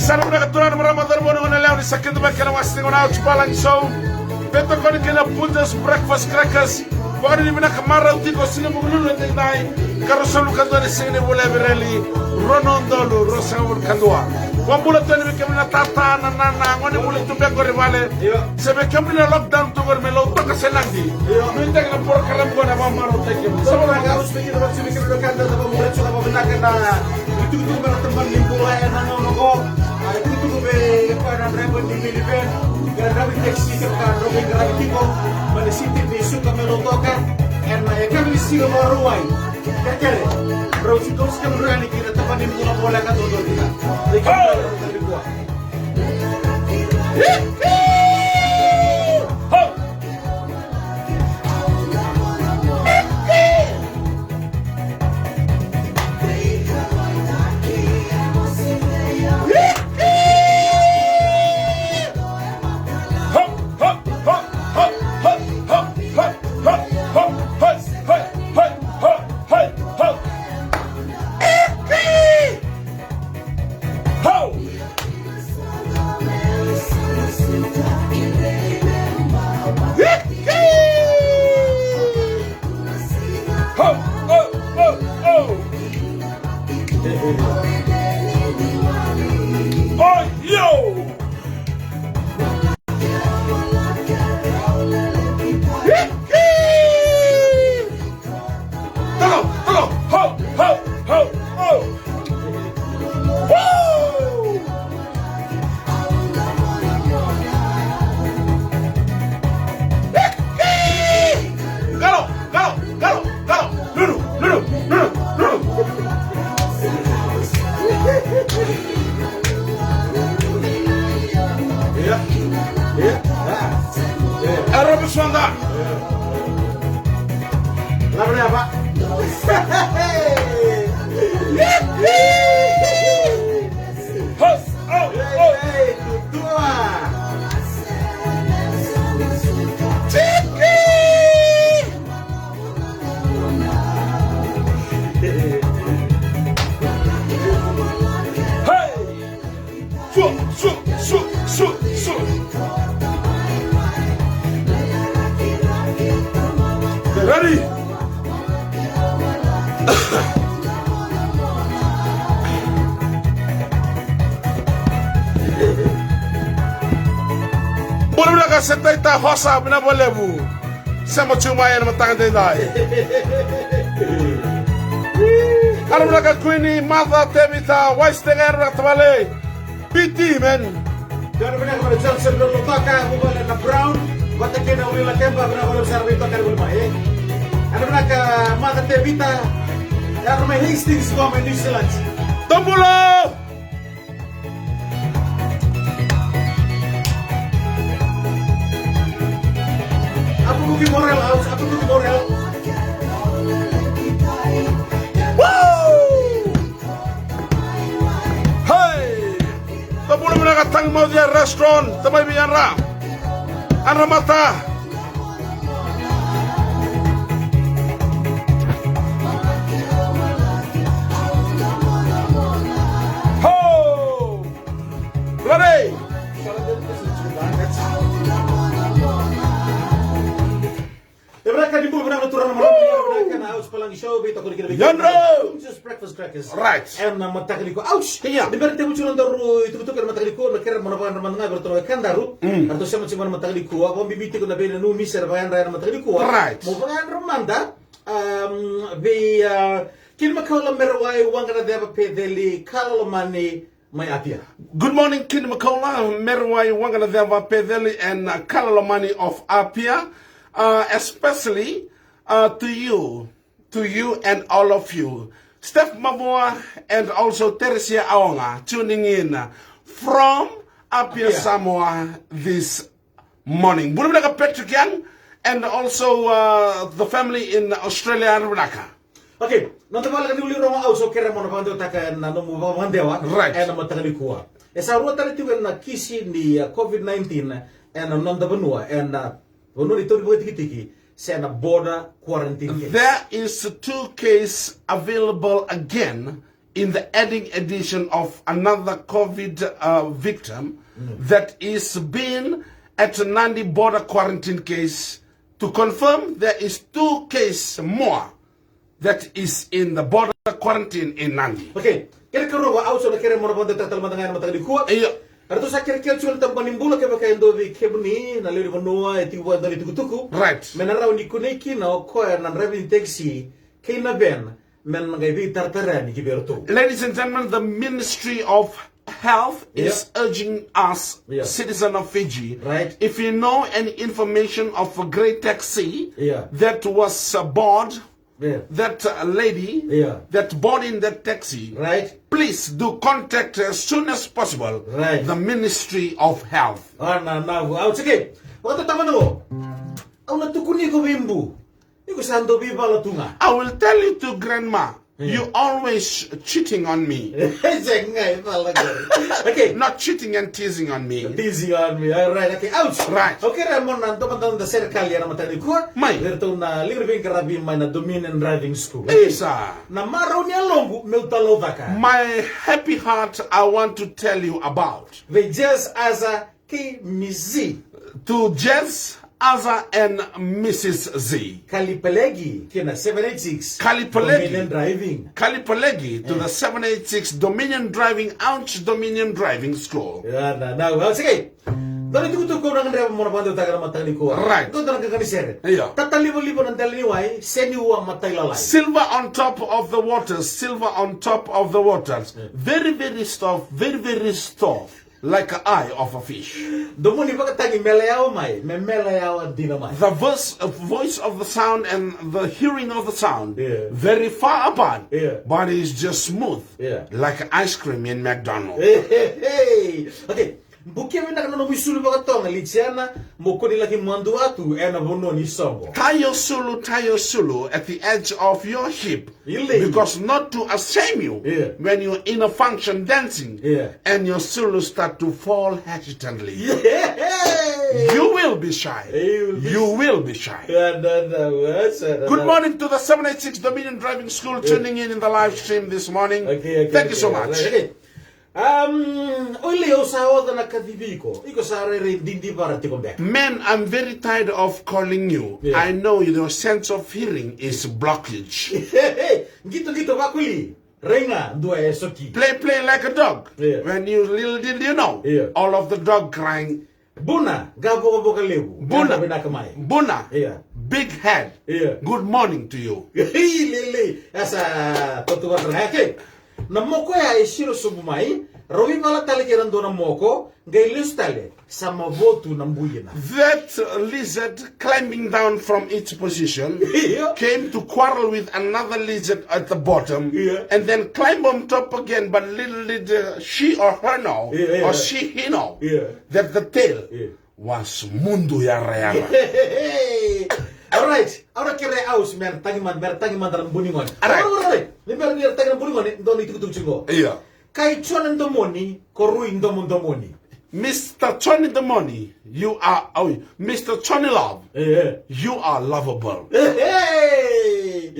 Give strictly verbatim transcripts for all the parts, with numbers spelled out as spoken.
Sa na vinaka turaga, marama, cauravou, na gone yalewa, ni sa kidavaki ena wase ni gauna Ouch Palagi Show. Veitokoni kei na Punjas Breakfast Crackers. Vakanuinui vinaka marau tiko, siga Vukelulu edaidai. Ka ruasagavulu ka dua ni siga ni vula Epereli, rua na udolu ruasagavulu ka dua. Vakabula tu yani vei kemuni na tata, na nana, gone vuli tu beka qori vale. Io. Se vei kemuni na lockdown tu qori mai Lautoka se Nadi. Io. Nuitaki na porokaramu qo, na vakamarautaki kemuni. Sa vinaka, au sa vei kemuni na ka da vakamuri tiko, na vavinaka na itukutuku mai na tabana ni bula ena gauna qo. A, itukutuku vei koya na draiva ni minivan, ka draiva ni taxi, ka draiva ni qaravi tiko mai na siti ni Suka mai Lautoka. Ena yakavi ni siga Vakarauwai. Kekere, rau si dosi kemudrua yani ki na tabana ni bula voleka dodonu kina. Ni kemudrua yani ki na tabana ni bula. Qalo, qalo, qalo, qalo. Nunu, nunu, nunu, nunu. Ia, ia, a. Ia. Era pessoal da. Ia. Lavra ya, va. Hos. Oh, oh. Ei, ei, tutua. Tiki. Hey. Su, su, su, su, su. Ready? Bula vinaka Setaita Hosa, vinaka vakalevu. Sema tu mai ena mataka edaidai. Yadra vinaka Kuini, Mother Tevita, Waisitega, yadra vinaka tavale. P T, man. Yadra vinaka vale Johnson Lolotaka, vuvale na Brown, vata kei na Ulila Kemba, vinaka vale sara vei toka ni vale mai, e. Yadra vinaka Mother Tevita, yadra mai Hastings, qo mai New Zealand. Tombula! Apu Kuki Morel house, Apu Kuki Morel. Woo! Hey! Tabula vinaka Tangimaucia Restaurant, tamai vei yadra. Yadra mata. Ho! Ready? E vinaka ni bula vinaka na turaga na marama, e vinaka na Ouch Palagi Show, veitokoni kina vei Yadra. Just breakfast crackers. Right. Ena mataka nikua. Ouch. Ia. Ni bera tevu tiko na daru itukutuku ena mataka nikua, na kere mo na vakayadra mada ga vei ratou na wekadaru. Mm. Eratou sema tiko mai na mataka nikua, vakabibi tiko na veinanumi se na vakayadra ena mataka nikua. Right. Mo vakayadra mada, um, vei, uh, Kini Makaula, Merewai, Waqa na Ceva, Peceli, Kala Lomani, mai Apia. Good morning, Kini Makaula, Merewai, Waqa na Ceva, Peceli, and, uh, Kala Lomani of Apia, uh, especially, uh, to you, to you and all of you. Steph Mavoa and also Teresia Aonga tuning in from Apia, Apia. Samoa this morning. Bula vinaka Patrick Young and also, uh, the family in Australia, yadra vinaka. Okay, noda vale ni Ulirogou Ouch, au kerea mo na vakadewataka na nomu vakavakadewa. Right. Ena mataka nikua. E sa rua tale tiko na kisi ni, uh, COVID nineteen ena noda vanua, ena, uh, vanua ni tauri vakatikitiki, se na border quarantine case. There is two case available again in the adding addition of another COVID uh, victim that is been at Nadi border quarantine case. To confirm, there is two case more that is in the border quarantine in Nadi. Okay, kere karua, au sa na kere mo na vakadewataka tale mada ga ena mataka nikua. Io. Eratou sa kerekere tiko na tabana ni bula kevaka e dua vei kemuni na lewe ni vanua e tiko vua e dua na itukutuku. Right. Me na rawa ni kunei kina o koya na driving taxi kei na van me na qai veitaratara yani ki vei iratou. Ladies and gentlemen, the Ministry of Health is urging us, citizen of Fiji, right, if you know any information of a grey taxi that was aboard that uh, lady that bought in that taxi, right, please do contact as soon as possible the Ministry of Health. Ana na au tsike. Wakata tamana go. Au na tukuni ko vei Bu. Iko sa dau veivala tu ga. I will tell you to grandma, you always cheating on me. Sega, e vala qori. Okay. Not cheating and teasing on me. Teasing on me. All right, okay, out. Right. Okay, ra mo na dua mada na serikali ena mataka nikua. Mai. Eratou na liga ni veiqaravi mai na Dominion Driving School. Isa. Na marau ni yaloqu meu talaucaka. My happy heart, I want to tell you about. Vei Jess, Aza, kei Miss Z. To Jess, Aza and Missus Z. Kalipelegi kei na seven eight six Kalipelegi. Dominion Driving. Kalipelegi to the seven eight six Dominion Driving, Ouch Dominion Driving School. Ya, na, na, well, sige. Dua na itukutuku au na gadreva mo na vakadewataka ena mataka nikua. Right. Dua na qaqani sere. Io. Tatalivaliva na dela ni wai, se ni ua matailalai. Silver on top of the waters, silver on top of the waters. Very, very soft, very, very soft. Like a eye of a fish. Domoni vakatagi mele yawa mai, me mele yawa dina mai. The voice, uh, voice of the sound and the hearing of the sound, yeah, very far apart, yeah, but it's just smooth, yeah, like ice cream in McDonald's. Hey, hey, hey. Okay. Bukia vinaka na nomu isulu vakatoga, Litsiana, mo kua ni laki madua tu ena vanua ni soqo. Tie your sulu, tie your sulu at the edge of your hip. Really? Because not to ashamed you, yeah, when you're in a function dancing, yeah, and your sulu start to fall hesitantly. Yeah. You will be shy. You will be, you will be shy. Yeah, no, no, that's, uh, no, no. Good morning to the seven eight six Dominion Driving School, yeah, tuning in in the live stream this morning. Okay, okay, thank you so much. Right, okay. Um, o i lai au sa oca na kacivi iko. Iko sa rairai didivara tiko beka. Man, I'm very tired of calling you. Yeah. I know your sense of hearing is blockage. Qito, qito, vakuli. Rai ga, dua e soki. Play, play like a dog. Yeah. When you little did you know, yeah, all of the dog crying. Buna, ga vokavoka levu. Buna. Ga vinaka mai. Buna. Yeah. Big head. Yeah. Good morning to you. Lele. Asa, totu vatra. Okay. Na moko ya e siro sobu mai, rau veivala tale kei na dua na moko, qai lesu tale, sa mavotu na buina. That lizard climbing down from its position, yeah, came to quarrel with another lizard at the bottom, yeah, and then climb on top again, but little did uh, she or her know, yeah, yeah, or she he know, yeah, that the tail, yeah, was mudu yarayara. Alright, au na kere aus, me ra tagi mada, me ra tagi mada na bu ni gone. Alright. Alright, alright. Ni me ra, ni ra tagi na bu ni gone, dua na itukutuku tiko qo. Io. Kai Joni Domoni, ko Rui Domodomoni. Mister Joni Domoni, you are, oh, Mister Joni Love, yeah, you are lovable. Hey!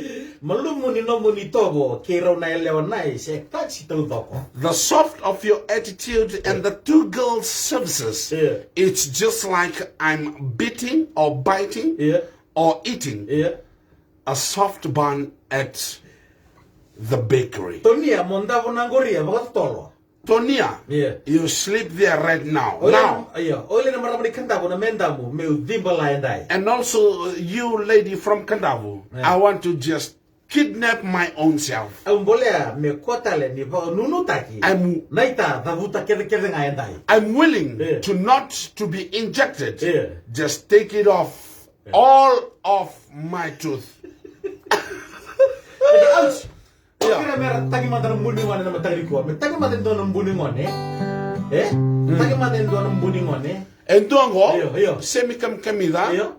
Malumu ni nomu ni tovo, kei rau na yalewa nai, se taxi taucoko. The soft of your attitude and the two girls' services, yeah, it's just like I'm beating or biting, yeah, or eating, yeah, a soft bun at the bakery. Tonia, mo davo na qoria vakatotolo. Tonia, yeah, you sleep there right now. Oile, now. Yeah, oile na marama ni Kadavu na medamu, meu ciba la edai. And also, uh, you lady from Kadavu, yeah, I want to just kidnap my own self. Au bolea me kua tale ni vakanunutaki. I'm, naita cavuta kecekece ga edai. I'm willing, yeah, to not to be injected. Yeah. Just take it off, yeah, all of my tooth. Ouch. Ia. Kere me ra tagi mada na bu ni gone na mataka nikua. Me tagi mada e dua na bu ni gone. E? Mm. Tagi mada e dua na bu ni gone. E dua qo. Io, io. Semi kamikamica. Io.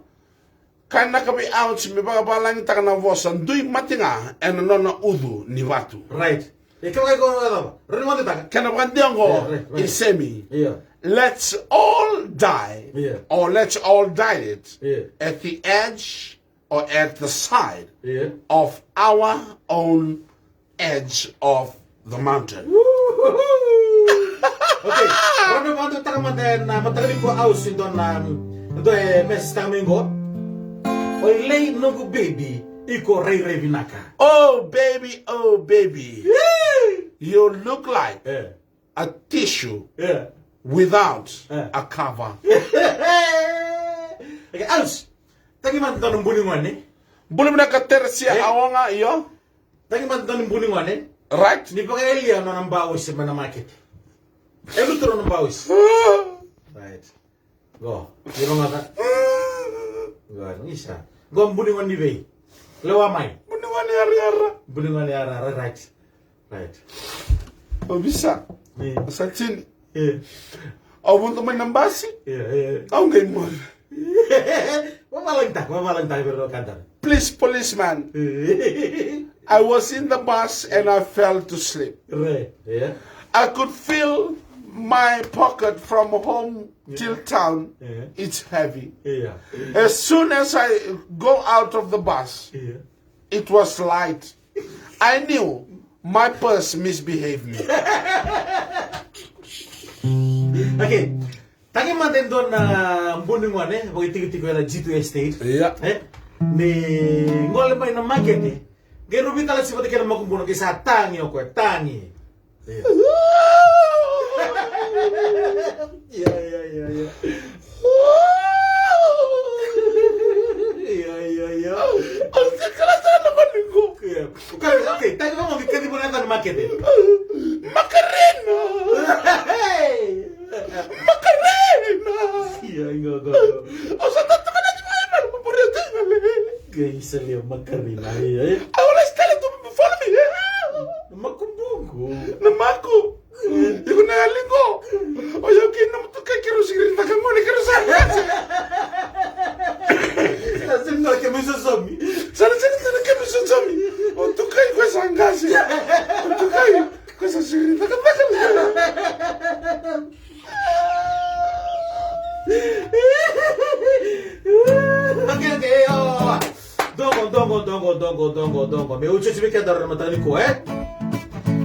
Ka na ka vei Ouch me vakavalagitaka na vosa dui mate ga ena nona ucu ni vatu. Right. E kevaka iko na cava? Rau ni gone taka. Kena vakadeo qo, yeah, right, right, i Semi. Io. Let's all die, yeah, or let's all die it, yeah, at the edge or at the side, yeah, of our own edge of the mountain. Okay, rona vata taka mada na mataka ni ko ausi dona, dua e message taka mai qo. Oi lei noqu baby, iko rairai vinaka. Oh baby, oh baby, you look like a tissue without a cover. Okay, ausi. Taki mada dona buni ngone. Buli vinaka Teresia Aoga, io. Taki mada dona buni ngone. Right. Ni vakayalia nona bausi mai na makete. E lutu nona bausi. Right. Go. Ni vangata. Go, ni sa. Go buni ngone ni vei. Lewa mai. Buni ngone yarayara. Buni ngone yarayara, right. Right. Ovisa. Sa tini. Au vodo mai na basi. Au qai moce. Vavalagitaka, vavalagitaka vei rau ka dara. Please, policeman. I was in the bus and I fell to sleep. Right. Yeah. I could feel my pocket from home till town. It's heavy. Yeah. As soon as I go out of the bus, it was light. I knew my purse misbehaved me. Okay. Tagi mada e dua na buni gone vakaitikotiko ena G two Estate. Ia. E? Ni gole mai na makete. Qai ruvi tale si vata kei na makubuna qai sa tagi o koya, tagi. Ia. Ia, ia, ia, ia. Ia, ia, ia. Au se kala sara na maligo. Ia. Okay, okay, tagi vakaoqo, kacivi na yaca ni makete. Makarena. Hey. Makarena. Ia, ia, ia. Au sa tata kana ti mai na maburia tena le. Qai sa lia Makarena, ia, ia. Au la stela tu follow me. Makubuqu. Na maku. Iko na yaliqo. O yau kei na mutukai kero siri na kangone kero sa. Sa siri na kemi sosomi. Sa na siri na kemi sosomi. O tukai ko sa qase. O tukai ko sa siri na kangone. Okay, okay, yo. Dogo, dogo, dogo, dogo, dogo, dogo. Me uchiuchi vei keda na mataka nikua, e?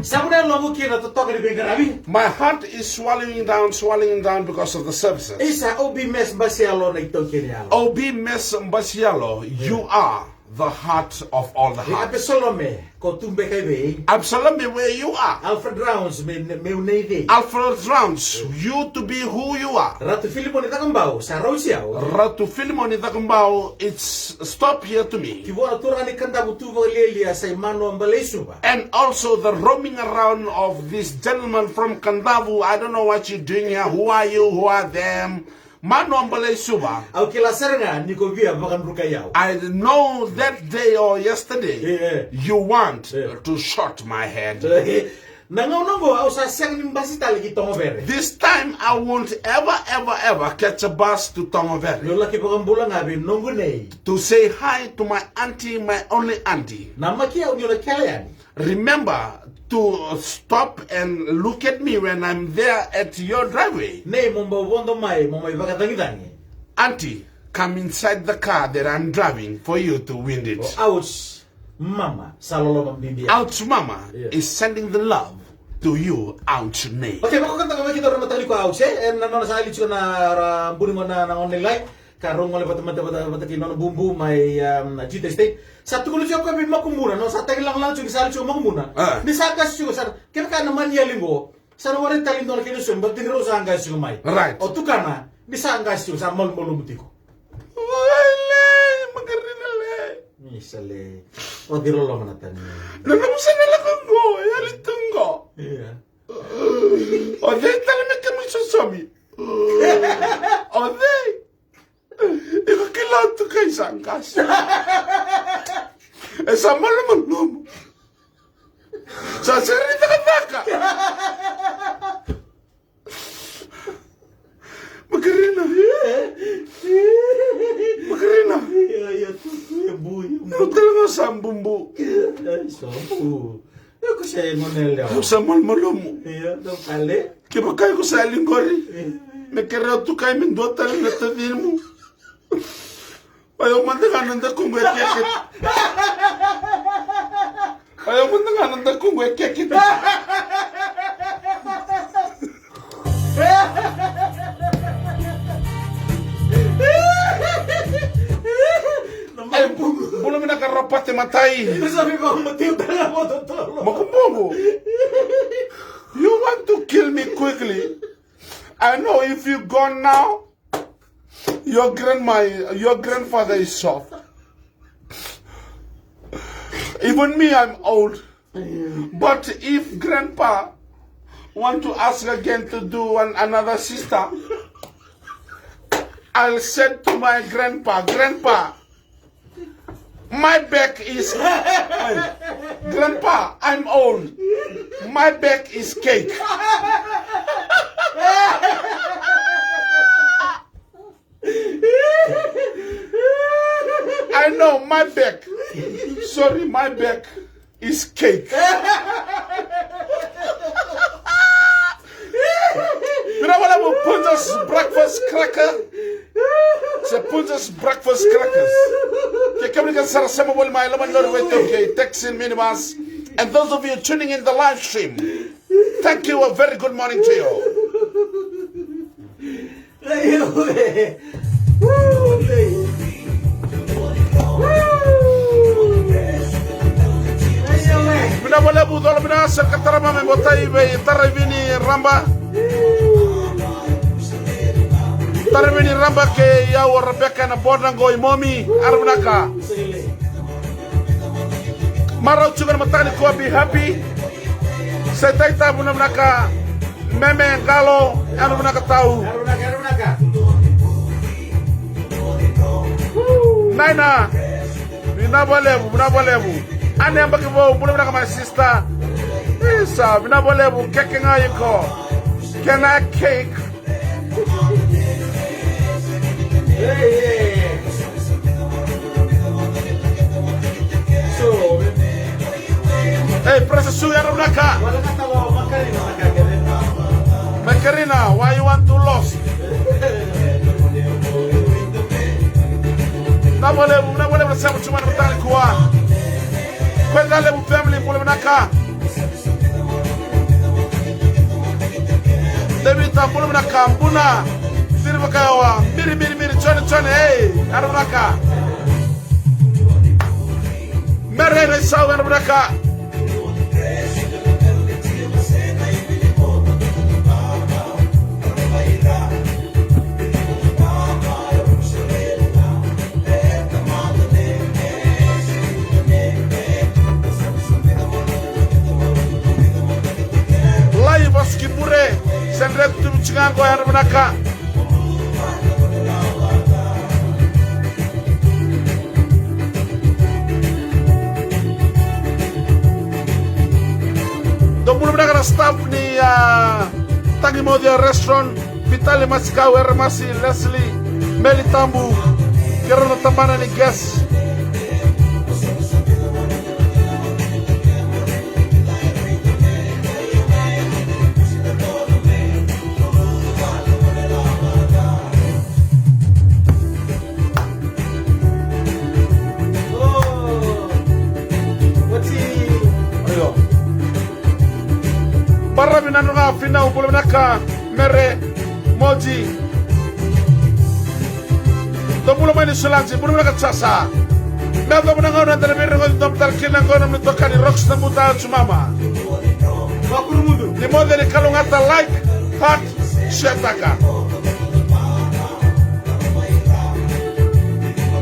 Sa vuna e loqu kina totoka ni veiqaravi. My heart is swallowing down, swallowing down because of the services. Isa, O B Mes Basialo na itaukei ni yalo. O B Mes Basialo, you are the heart of all the hearts. Apesalome, ko tu beka i vei? Apesalome, where you are? Alfred Rounds, me, me u nei vei? Alfred Rounds, you to be who you are. Ratu Filimoni Cakabau, sa rauti au. Ratu Filimoni Cakabau, it's stop here to me. Ki vua na turaga ni Kadavu tu vakalialia sa i Manua Baleisuva. And also the roaming around of this gentleman from Kadavu. I don't know what you doing here. Who are you? Who are them? Manua Baleisuva. Au kila sara ga ni ko via vakadrukai au. I know that day or yesterday, Yeah. you want Yeah. to shot my head. Na gauna oqo au sa sega ni basi tale ki Togovere. This time I won't ever, ever, ever catch a bus to Togovere. Meu laki vakabula ga vei noqu nei. To say hi to my auntie, my only auntie. Namaki au ni o na kele yani. Remember to stop and look at me when I'm there at your driveway. Nei, mo bau vodo mai, mo mai vakacagicagi. Auntie, come inside the car that I'm driving for you to wind it. O Ouch Mama sa loloma bibi. Ouch Mama Yeah. is sending the love to you, Ouch Nei. Okay, vakakataka mai ki toro mataka ni ko Ouch, e? E na nona sa yali tiko na ra buni gona na online live. Ka rau gole vata, vata, vata, vata kei nona bubu mai, um, G two Estate. Sa tukuna tiko o koya vei Makubuna, nona sa tagi lagalaga tiko ni sa yali tiko Makubuna. Ah. Ni sa qasi tiko sara, kevaka na mani yali qo. Sa na warai tale dua na kena somi, baleta ni rau sa qasi tiko mai. Right. O tukana, ni sa qasi tiko, sa malumalumu tiko. Oi, le, Makarina le. Isa le. O cei loloma na tani. Na nomu sa na lako qo, e yali tu qo. Ia. O cei tale me kemu isosomi. O cei. Iko kila tu kai sa qasi. E sa malumalumu. Sa siri cakacaka. Makarina. Makarina. Ia, ia, tutu e bu, ia bu. Au tale ga sa bubu. Ia, sa bu. Ia, ko sa e gone lewa. Au sa malumalumu. Ia, dau kale. Kevaka iko sa yali qori. Me kerea tu kai me dua tale na tacimu. Oi, au mada ga na dakuqu e keke. Oya mada ga na dakuqu e keke tiko. Ai, bula vinaka Ropate Matai. Makubungu. You want to kill me quickly? I know if you gone now, your grandma, your grandfather is soft. Even me, I'm old. But if grandpa want to ask again to do one another sister, I'll say to my grandpa, "Grandpa, my back is," "Grandpa, I'm old. My back is cake." I know my back. Sorry, my back is cake. Vinaka vakalevu Punjas Breakfast Cracker. Se Punjas Breakfast Crackers. Ke kemuni ka sara sema voli mai loma ni lori vakaitaukei, taxi, minibus. And those of you tuning in the live stream, thank you, a very good morning to you. Vinaka vakalevu, colo vinaka sara ka tara mai, botai vei Taravini Raba. Taravini Raba kei au o Rebeka ena boda qo i Momi, yadra vinaka. Marau tiko na mataka nikua, be happy. Sa itaita, vinaka vinaka. Meme Qalo, yadra vinaka tau. Naina, vinaka vakalevu, vinaka vakalevu. Ane Yabaki Vou, bula vinaka my sister. Isa, vinaka vakalevu, keke ga iko. Can I cake? Ei, Presa Su, yadra vinaka. Makarina, why you want to lost? Vinaka vakalevu, vinaka vakalevu na sema tu mai na mataka nikua. Koya ga levu family, bula vinaka. David, bula vinaka, Buna, Siri Vakayawa, Miri, Miri, Miri, Joni, Joni, ei, yadra vinaka. Mere Naisau, yadra vinaka. Lai Vasikibure, Sandre Tumitsigago, yadra vinaka. Dou bula vinaka na staff ni, ah, Tagi Mothia Restaurant. Vitali Masikau, Eremasi, Leslie, Meli Tabu, kei rau na tabana ni guest. Baravi Nadroga, Finau, bula vinaka. Mere, Moji. Dou bula mai Niusiladi, bula vinaka Jasa. Me yacova na gauna eda na veirogoci domo tale kina qo na nomuni itokani Rox Nabuta Acu Mama. Ni moce ni kalougata, like, heart, share taka.